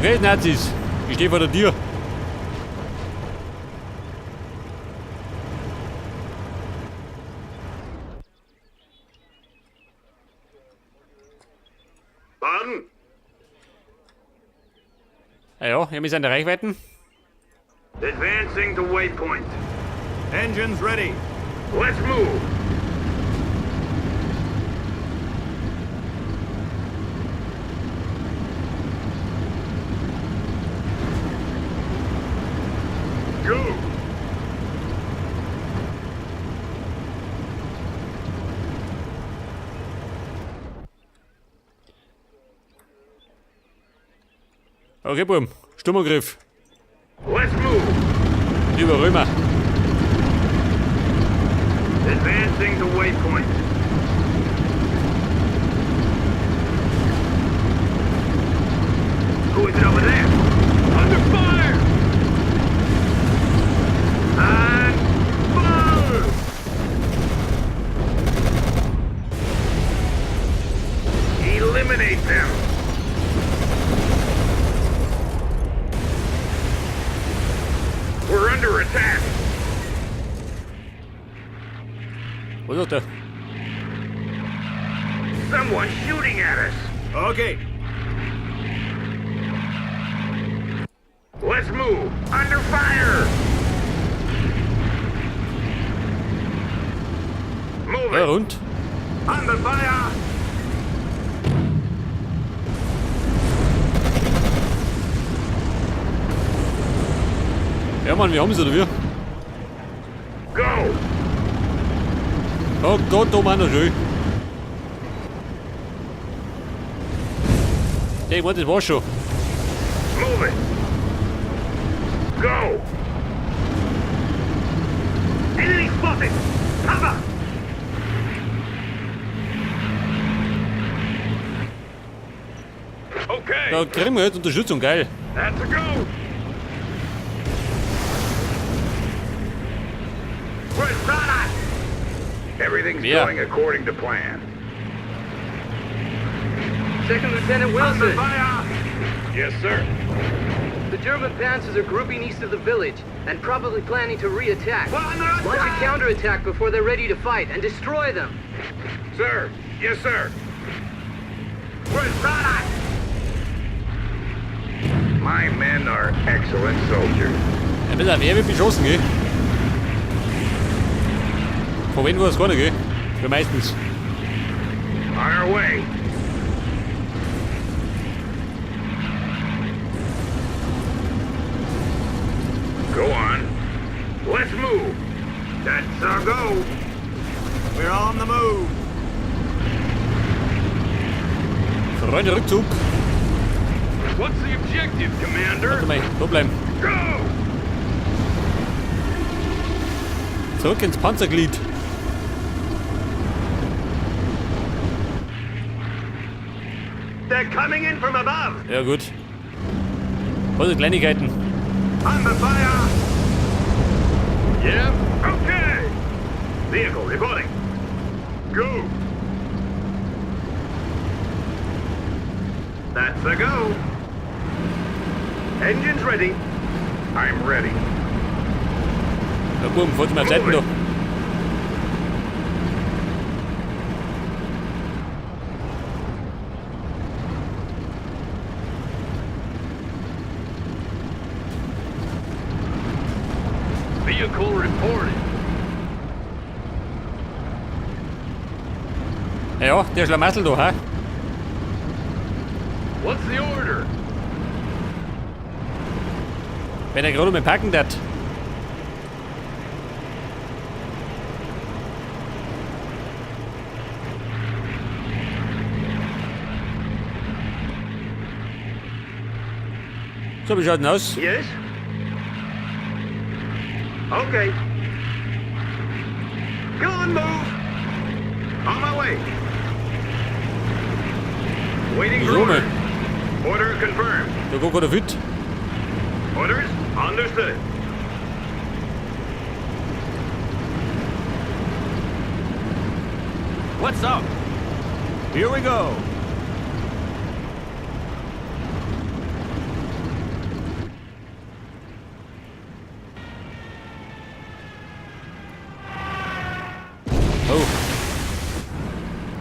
Okay, Nazis. Ich stehe vor der Tür. Pardon? Ja, ja, wir sind in der Reichweiten. Advancing to waypoint. Engines ready. Let's move. Go. Okay, Buben. Sturmangriff. Let's move. Über Römer. Advancing to waypoint. Who is it over there? Under fire! And fire! Eliminate them! We're under attack! Was ist der? Someone's shooting at us! Okay. Let's move! Under fire! Move Ja, it! rund. Under fire! Ja, Mann, wir haben sie, oder wie? Go! Oh Gott, oh Mann, oh schön. Ja, ich meine, das war's schon. Move it! Go! Enemy spotted! Cover! Okay! Da kriegen wir jetzt Unterstützung, geil. That's a go! Everything's Yeah. going according to plan. Second Lieutenant Wilson, fire! Yes, sir. the German panzers are grouping east of the village and probably planning to re-attack. We're under Launch a attack! counterattack before they're ready to fight and destroy them. Sir, yes, sir. My men are excellent soldiers. Ja, bitte, wer wird beschossen, gell? Von wem war das gar nicht, gell? Ja, meistens. On our way. Go on. Let's move. That's our go. We're on the move. Freunde, Rückzug. What's the objective, Commander? Warte mal, da bleiben. Go! Zurück ins Panzerglied. They're coming in from above. Ja, gut. Was sind Kleinigkeiten? Under fire. Yeah? Okay. Vehicle reporting. Go. That's a go. Engines ready. I'm ready. Ja, Buben, fahrt mal Zeiten da. Vehicle reporting. Ja, der Schlamassel da, ha? What's the order? Wenn er gerade mal packen dat. So, wie schaut denn aus? Yes? Okay. Go on, move. On my way. Waiting for Wieso mal? orders. Order confirmed. Da geht keiner fit. Orders understood. What's up? Here we go.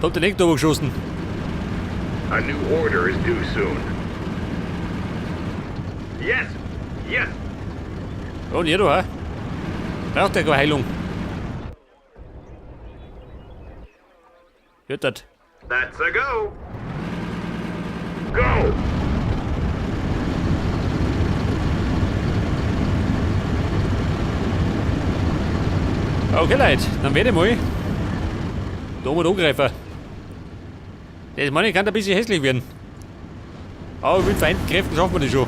Da habt ihr nicht drüber geschossen. A new order is due soon. Yes. Yes. Ja, und ihr da, hä? Braucht der keine Heilung. Hört das? That's a go. Go! Okay, Leute, dann werde ich mal da mal angreifen. Das meine ich, kann ein bisschen hässlich werden. Aber mit vereinten Kräften schaffen wir das schon.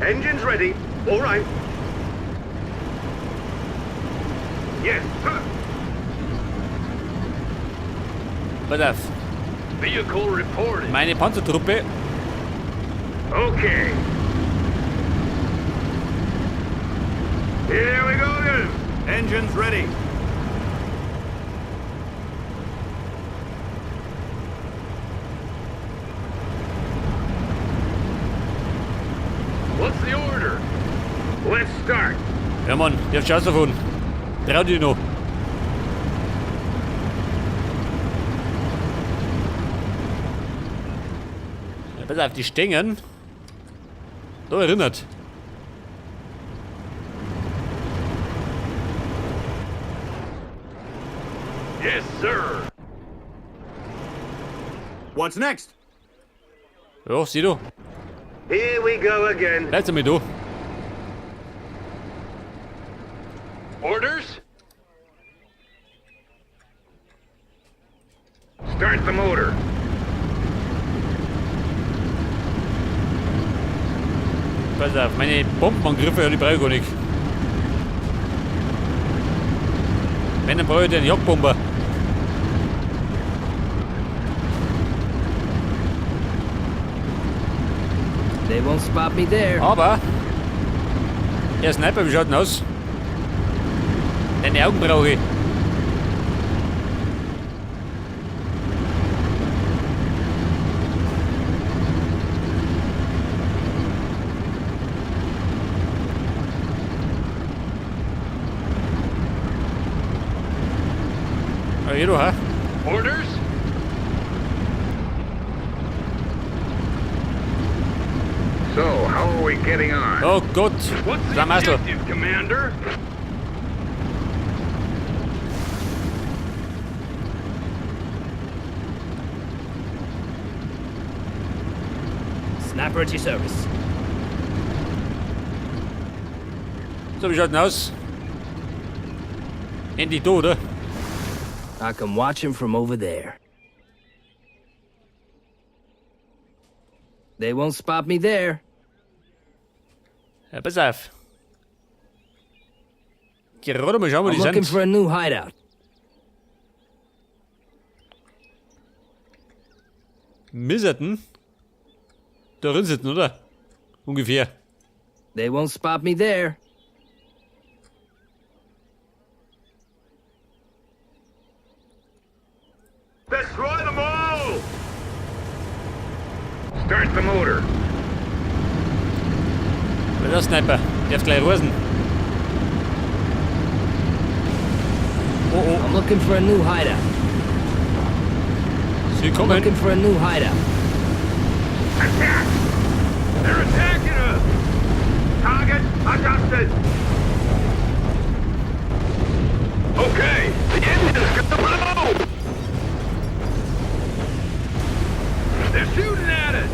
Engines ready. All right. Yes, sir. Pass auf. Vehicle reported. Meine Panzertruppe. Okay. Here we go again. Engines ready. What's the order? Let's start. Ja, Mann, ich hab Chance davon. Trau dich noch. Ja, pass auf, die Stängen. Da erinnert. Yes, sir. What's next? Ja, sieh du. Here we go again. Bleib damit da. Orders? Start the motor. Pass auf, meine Bombenangriffe, die brauche ich gar nicht. Wenn, dann brauche ich den Jagdbomber. They won't spot me there. Aber der Sniper, wie schaut denn aus? Deine Augen brauche ich. Ah, hier du, hä? Orders? So, how are we getting on? Oh Gott! What's the Schlamassel. objective, Commander? Sniper at your service. So, wie schaut denn aus? Endlich da, oder? I can watch him from over there. They won't spot me there. Ja, pass auf. Gerade mal schauen, wo I'm die looking sind. for a new hideout. Misserten? Da drin sitzen, oder? Ungefähr. They won't spot me there. Destroy them all! Start the motor. Der Sniper? Der darf gleich rosen. Oh oh, I'm looking for a new hideout. sie I'm kommen. looking for a new hideout. Attack! They're attacking us! Target adjusted! Okay, the engine's gonna blow! They're shooting at us!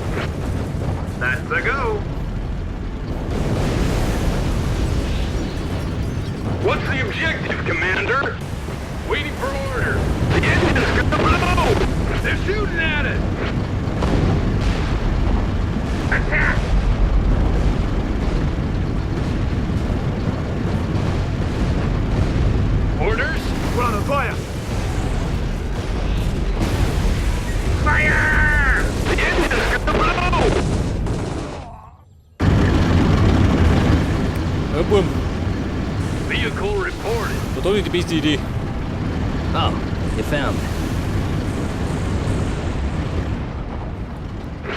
That's a go. What's the objective, Commander? Waiting for orders. The engine's gonna blow! They're shooting at us! Attack! Orders? We're under fire. Fire! The engine's gonna blow! Ja, Burm, Vehicle reported. war doch nicht die beste Idee. Oh, you found me.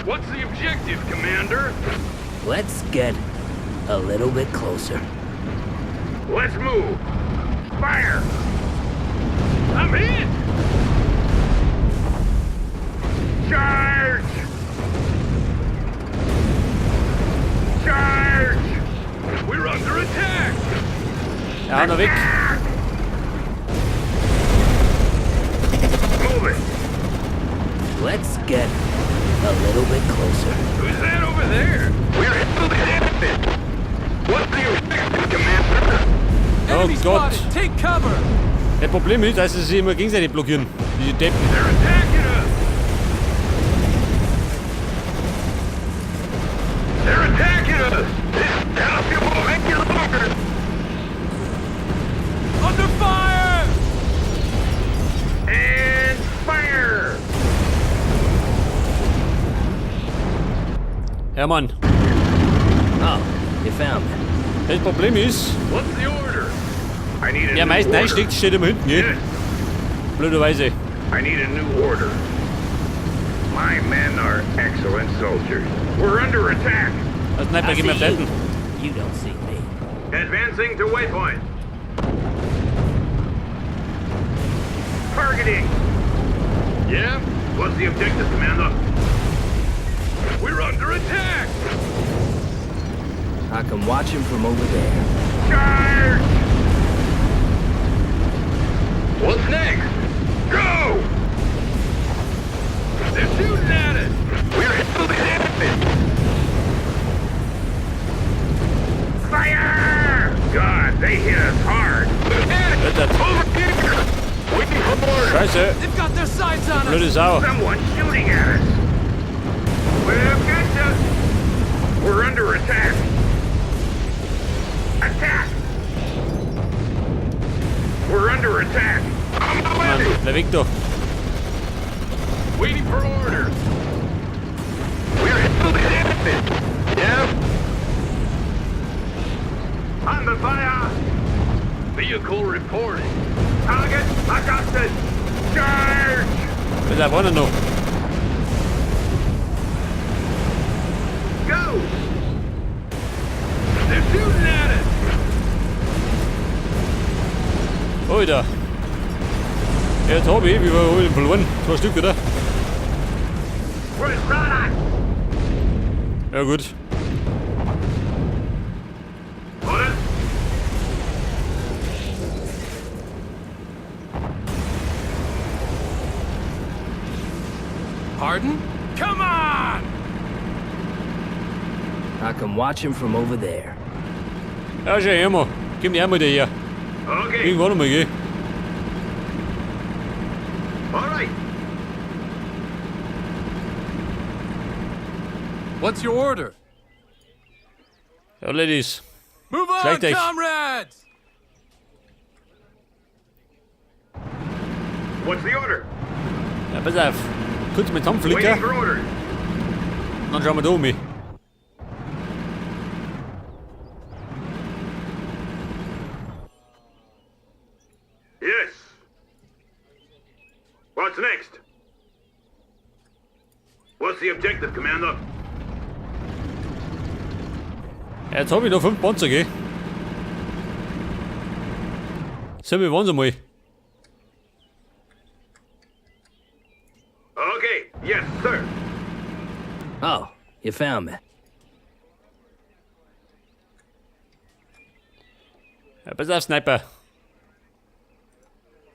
What's the objective, Commander? Let's get a little bit closer. Let's move. Fire. I'm hit. Charge! Charge! We're under attack. Ja, noch weg. Move it. Let's get a little bit closer. Who's that over there? We're heavily damaged. What's the objective, Commander? Oh Enemy Gott. spotted. Take cover. Das Problem ist, dass sie sich immer gegenseitig blockieren. Diese Deppen. They're attacking us. They're attacking us. This battleship won't make it longer. Under fire. And fire! Ja, Mann. Oh, you found me. Das Problem ist, What's the order? I need a wer am new meisten order. einsteckt, steht immer hinten, gell? Yes, Blöderweise. I need a new order. My men are excellent soldiers. We're under attack. Das Sniper I geht mir see you. fletten. You don't see me. Advancing to waypoint. Targeting. Yeah? What's the objective, Commander? We're under attack! I can watch him from over there. Charge! What's next? Go! They're shooting at us! We're heavily damaged! Fire! God, they hit us hard! Wettert. Over here! Waiting for orders! Scheiße. They've got their sights on us. Blöde Sau. Someone's shooting at us! We've got you! We're under attack! Attack! We're under attack! On my way! Mann, bleib weg da. Waiting for orders! We're heavily damaged! Yeah? Under fire! Vehicle reporting! Target adjusted! Charge! Da vorne noch. Go! They're shooting at us! Alter. Ja, Tobi, wie wir ihn verloren? Zwei Stück, oder? We're shot at! Ja, gut. Orders? Pardon? Come on! I can watch him from over there. Ja, schau her mal. Gib mir einmal der her. Okay. Irgendwann einmal, gell? All right. What's your order? Ja, Ladies. Move on, Schleicht euch. comrades! What's the order? Ja, pass auf. Kurz mit zusammenflicken. Waiting for orders. Dann schauen wir da um mich. Yes. What's next? What's the objective, Commander? Ja, jetzt hab ich noch 5 Panzer, gell? So, wir waren's einmal. Okay. Yes, sir. Oh, you found me. Ja, pass auf, Sniper.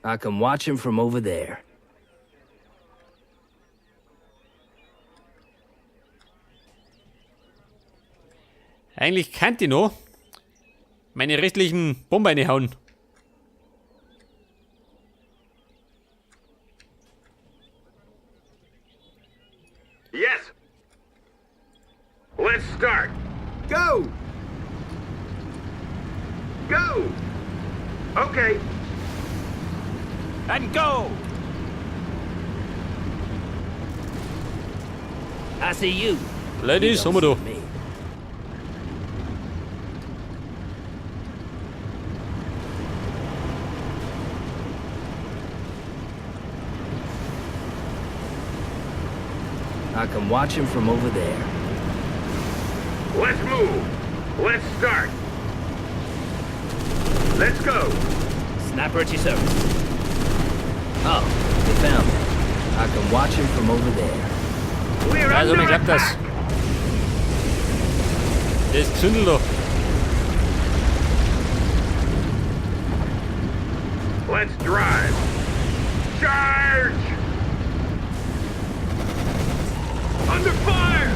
I can watch him from over there. Eigentlich könnte ich noch meine restlichen Bomben reinhauen. Yes. Let's start. Go! Go. Okay. And go! I see you. Ladies, You haben wir don't da. see me. I can watch him from over there. Let's move. Let's start. Let's go. Sniper at your service. Oh, they found me. I can watch him from over there. We're Also, under mir klappt das. attack. Das Zündel da. Let's drive. Charge! Under fire!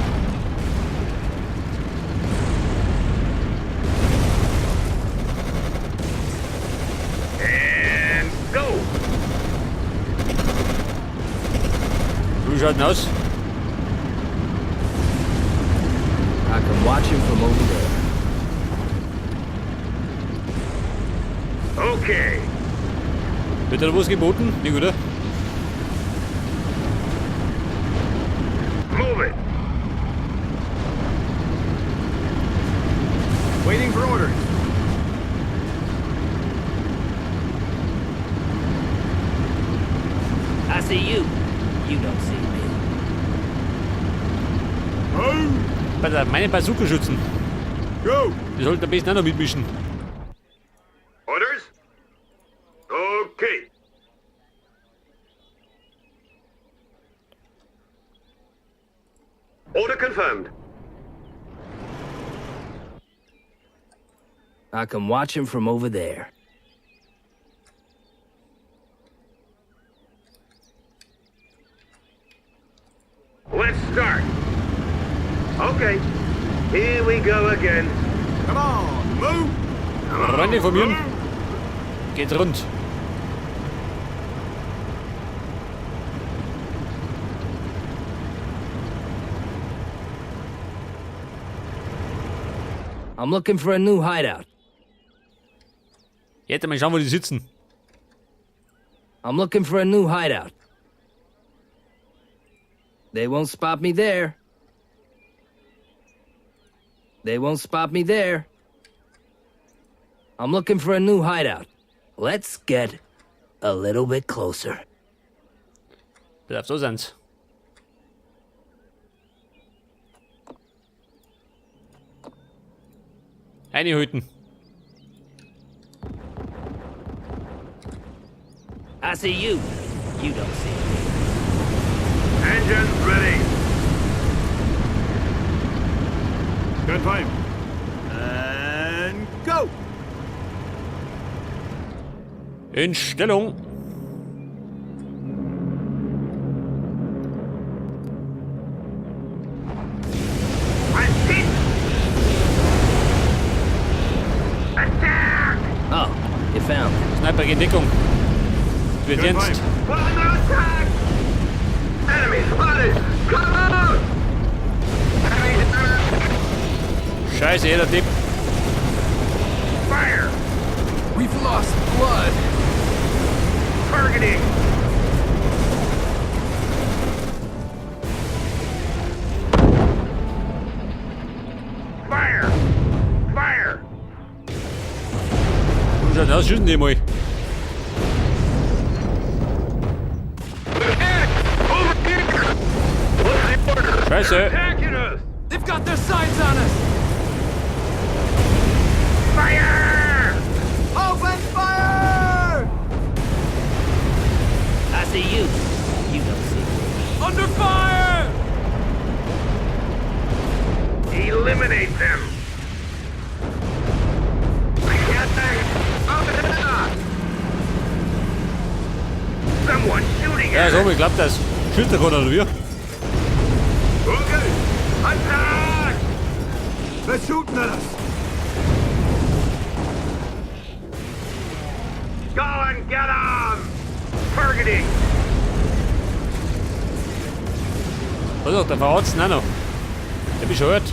And go! Wie schaut denn aus? I can watch him from over there. Okay. Wird da was geboten? Nicht, oder? Move it. Waiting for orders. I see you. You don't see me. Pass auf, meine Bazooka-Schützen. Go! Die sollten am besten auch noch mitmischen. Orders? Okay. Order confirmed. I can watch him from over there. Let's start. Okay. Here we go again. Come on, move! Freunde von mir. Geht rund. I'm looking for a new hideout. Jetzt mal schauen, wo die sitzen. I'm looking for a new hideout. They won't spot me there. They won't spot me there. I'm looking for a new hideout. Let's get a little bit closer. Pass auf, so sind's. Einhüten. I see you. You don't see me. Engines ready. Confirmed. And go! In Stellung. I'm hit. Attack! Oh, you found me. Sniper geht in Deckung. Wird Confirmed. jetzt. We're under attack! Enemy spotted! Come out! Enemy down. Scheiße, jeder Tipp. Fire! We've lost blood. Targeting! Fire! Fire! Wie schaut denn aus? Schießen die mal. Over here! What's the order? Scheiße. Attacking us! They've got their sights on us. Fire! Open fire! I see you. You don't see me. Under fire! Eliminate them! I can't think. Someone's shooting Ja, at so us! mir klappt das. Schütter oder wie? Okay! Attack! They're shooting at us! Go and get 'em! Targeting! Was auch, der verrat's auch noch. Der bescheuert.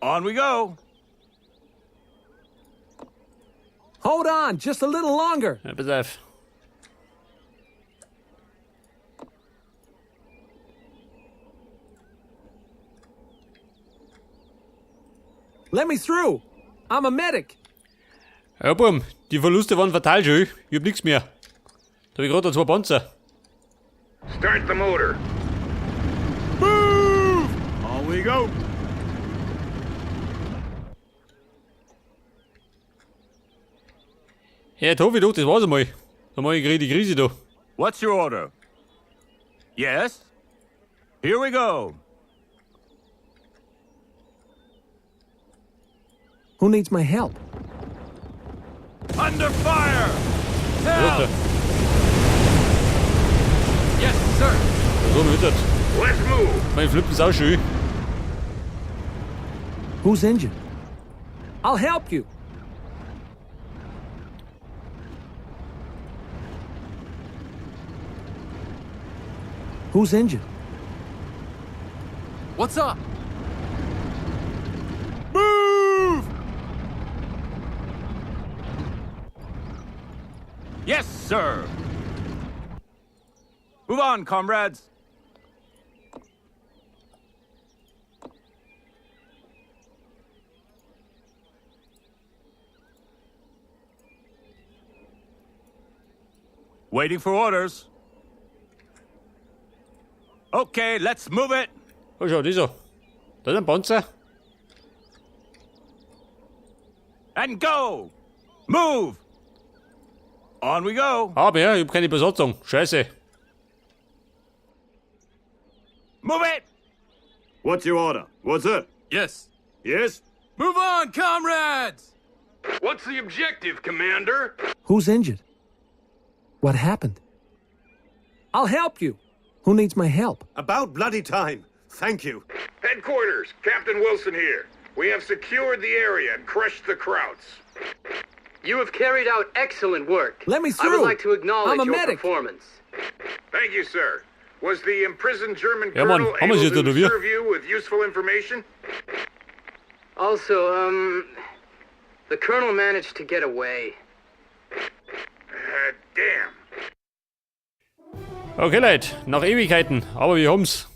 On we go! Hold on, just a little longer. Ja, pass auf. Let me through. I'm a medic. Ja, Bum, die Verluste waren fatal schon. Ich hab nichts mehr. Da hab ich gerade noch zwei Panzer. Start the motor. Move! On we go. Ja, jetzt hoffe ich doch, das war's einmal. Dann mach ich gerade die Krise da. What's your order? Yes? Here we go. Who needs my help? Under fire! Help! Yes, sir. So wird das. Let's move. Mein Flippen ist auch schön. Who's injured? I'll help you. Who's injured? What's up? Move! Yes, sir. Move on, comrades. Waiting for orders. Okay, let's move it. Oh, schau, das an. Da ist ein Panzer. And go! Move! On we go. Aber ja, ich hab keine Besatzung. Scheiße. Move it! What's your order? What's it? Yes. Yes? Move on, comrades! What's the objective, Commander? Who's injured? What happened? I'll help you. Who needs my help? About bloody time. Thank you. Headquarters, Captain Wilson here. We have secured the area and crushed the Krauts. You have carried out excellent work. Let me I through. would like to acknowledge I'm a your medic. performance. Thank you, sir. Was the imprisoned German Ja, Mann, colonel haben wir's able jetzt, to oder wie? serve you with useful information? Also, the colonel managed to get away. Damn. Okay, Leute, nach Ewigkeiten, aber wir haben's.